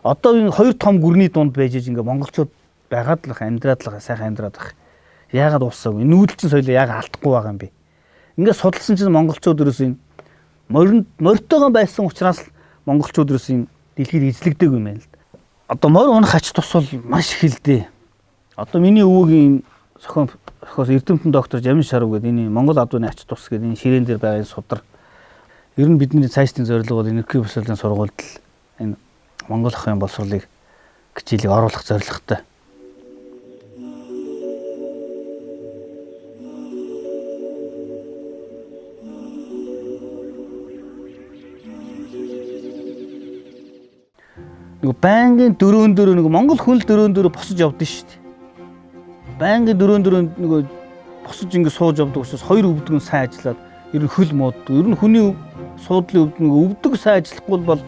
Одоо энэ хоёр том гүрний дунд байж иж ингээ монголчууд байгаад л амьдраад л сайхан амьдраад байх. Яагаад уусаагүй? Нүүдэлчин соёлоо яагаад алдахгүй байгаа юм бэ? Ингээ судалсан чинь монголчууд ерөөс энэ моринд морьтойгоо байсан учраас монголчууд ерөөс энэ дэлхийд эзлэгдээгүй юм байна л да. Одоо морь унах ач тус бол маш их л дээ. Одоо миний өвөгийн зохион зохиос эрдэмтэн доктор Жамин Шарв гэдэг энэ Монгол адууны ач тус гэдэг энэ ширээн дээр байгаа энэ судар. Ер нь бидний цаашдын зорилго бол энерги босолын сургуульд л энэ Монгол охин боловсролыг хичээлийг оруулах зорилготой. Нөгөө байнгын дөрөөн дөрөв нөгөө Монгол хүн л дөрөөн дөрөв босож явдсан шүү дээ. Байнгын дөрөөн дөрөв нөгөө босож ингэ сууж явдаг учраас хоёр өвдөг нь сайн ажиллаад ер нь хөл мууддаг. Ер нь хүний суудлын өвдөг нөгөө өвдөг сайн ажиллахгүй бол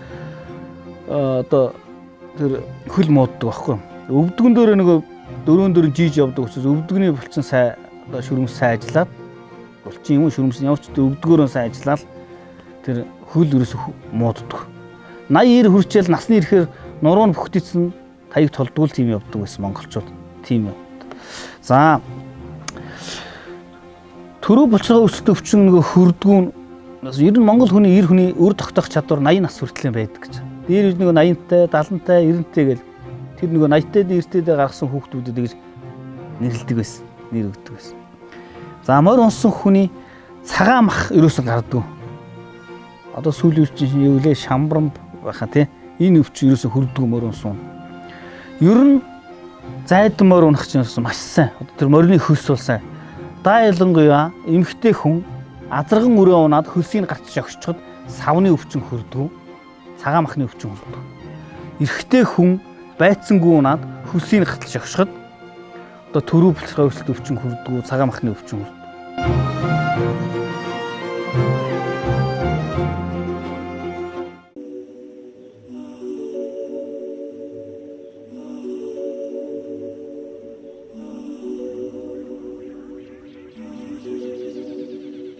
одоо тэр хөл мууддаг байхгүй. Өвдгөн дээр нөгөө дөрөөн дөрөв жийж явдаг учраас өвдгөний булчин сайн одоо шүрмс сайн ажиллаад булчин юм уу шүрмс явж тэр өвдгөөрөө сайн ажиллаад тэр хөл ерөөсө мууддаг. 80 90 хүрчээл насны ирэхээр нуруу нь бүхтийцэн таяг толдгол тийм явдаг байсан монголчууд. Тийм юм. За төрөө булчирхай өсөлт өвчин нөгөө хөрдгүүн ер нь монгол хүний 90 хүний өр тогтоох чадвар 80 нас хүртэл байдаг гэж. Дээр үз нөгөө 80-тай, 70-тай, 90-тэй гэл тэр нөгөө 80-тай, 90-тэй гаргасан хүүхдүүдэд гэж нэрлэдэг байсан. Нэр өгдөг байсан. За морь унсан хүний цагаан мах ерөөсөн гардаггүй. Одоо сүүлийн үе чинь юу лээ шамбран байхаа тий. Энэ өвчин ерөөсөн хөрдгөө морь унсан. Ер нь зайдан морь унах чинь маш сайн. Одоо тэр морины хөлс бол сайн. Да ялангуяа эмэгтэй хүн азарган өрөө унаад хөлсийг гарч жогсчод савны өвчин хөрдгөө. Цагаан махны өвчин хөрдгөө. Эрэгтэй хүн байцсангүй унаад хөлсийг гартал жогсоход одоо төрүү булчирхай өсөлт өвчин хөрдгөө, цагаан махны өвчин хөрдгөө.